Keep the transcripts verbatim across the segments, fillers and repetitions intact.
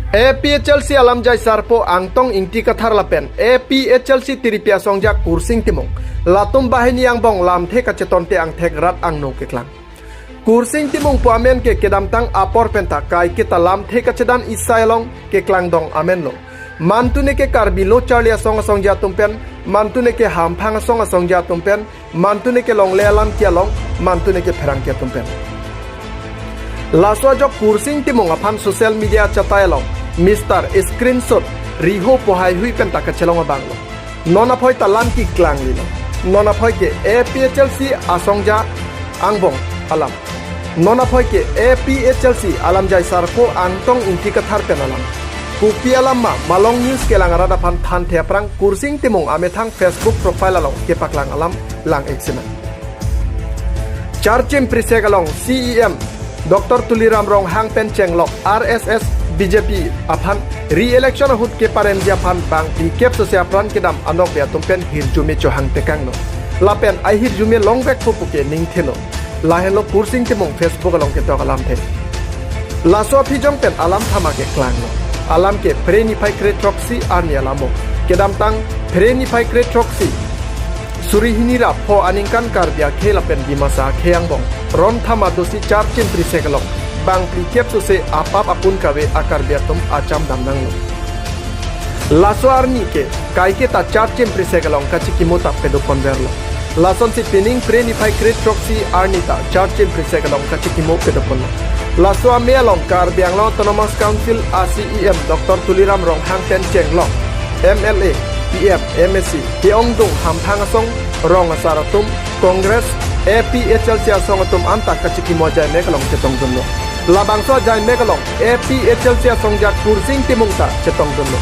APHLC alamjai sarpo Angtong Ingti Kathar lapen APHLC tiripi asongja Kursing Timung, latum banghini angbong lamthe kachetonte angthek rat angno keklang. Kursing Timung pu amen ke kedamtang apor penta kaiketa lamthe kachedan isai along keklangdong amenlo. Mantune ke Karbi Lo Charli Asong asongja atum pen, mantune ke Hamphang Asong asongja atum pen, mantune ke longle alam ke along, mantune ke pherangke atum pen. Laso ajok Kursing Timung aphan social media achatai along Mister Screenshot Riho pu haihui penta kachelong abanglo. Non aphoi ta lam keklang lilo. Non aphoi ke APHLC asongja angbong alam. Non aphoi ke APHLC alamjai sarpo Angtong Ingti Kathar pen alam. Kopi alam ma Malong News kelang arat aphan thanthe aphrang Kursing Timung amethang Facebook profile along kepaklang alam lang-ik sinang. Charchim Prisek along CEM Doctor Tuliram Ronghang pen chenglok RSS BJP aphan re-election ahut keparemji aphan bangphli kep sose apran kedam anokbe atum pen hirjume chohang tekanglo. Lapen ahirjume longvekpo puke ningthelo. Lahenlo Kursing Timung Facebook along ketok alamthe. Laso aphijong pen alam thama keklanglo. Alam ke Phre niphai kre throksi arni alamo. Kedamtang Phre niphai kre throksi suri hini ra pho aningkan Karbi akhei lapen Dimasa akhei angbong ron thama dosi Charchim Prisek along bangphli kep sose apap apun kave a-Karbi atum acham damnanglo. Laso arni ke kaiketa Charchim Prisek along kachikimo ta padoponverlo. Lasonsi pining Phre niphai kre throksi arni ta Charchim Prisek along kachikimo padoponlo. Laso amei along Karbi Anglong Autonomous Council a-CEM Doctor Tuliram Ronghang pen chenglok MLA, PM, MAC, ke-ongdung Hamphang Asong, rong asar atum, Congress, APHLC asong atum anta kachikimo ajaimek along chetongdunlo. Labangso ajaimek along APHLC asongja Kursing Timung ta chetongdunlo.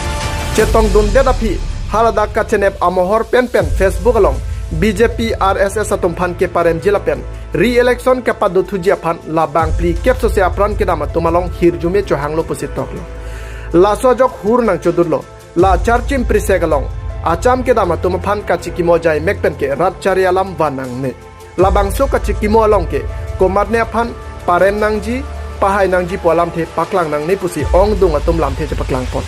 Chetongdundet aphi haladak kachenep amohor penpen Facebook along BJP RSS atum aphan keparemji lapen re-election kepadothuji aphan la bangphli kep sose apran kedam atum along hirjume chohanglo pusi toklo. Laso ajok hur nangchodunlo. La Charchim Prisek along acham kedam atum aphan kachikimo ajaimek pen ke rat chari alam van nangne. Labangso kachikimo along ke komatne aphan parem nangji, pahai nangji pu alamthe paklang nangne pusi ongdung atum lamthe chepaklangpon.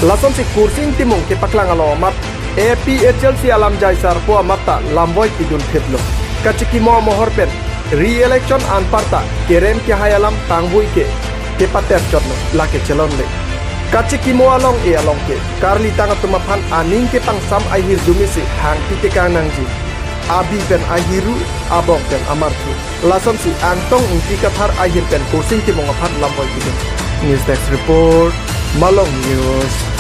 Lasonsi Kursing Timung kepaklang along amat APHLC alamjai sarpo amat ta lamvoi pidun phitlo. Kachikimo amohor pen re-election anparta kerem kehai alam tangbui ke kepaterchotlo, lake chelonle. Kachikimo along-e along ke karlitang atum aphan aning kepangsam ahirjume si hangpi tekang nangji. Abi pen ahiru, abong pen amarthu. Lasonsi Angtong Ingti Kathar ahir pen Kursing Timung aphan lamvoi pidun. News Desk Report, Malong News.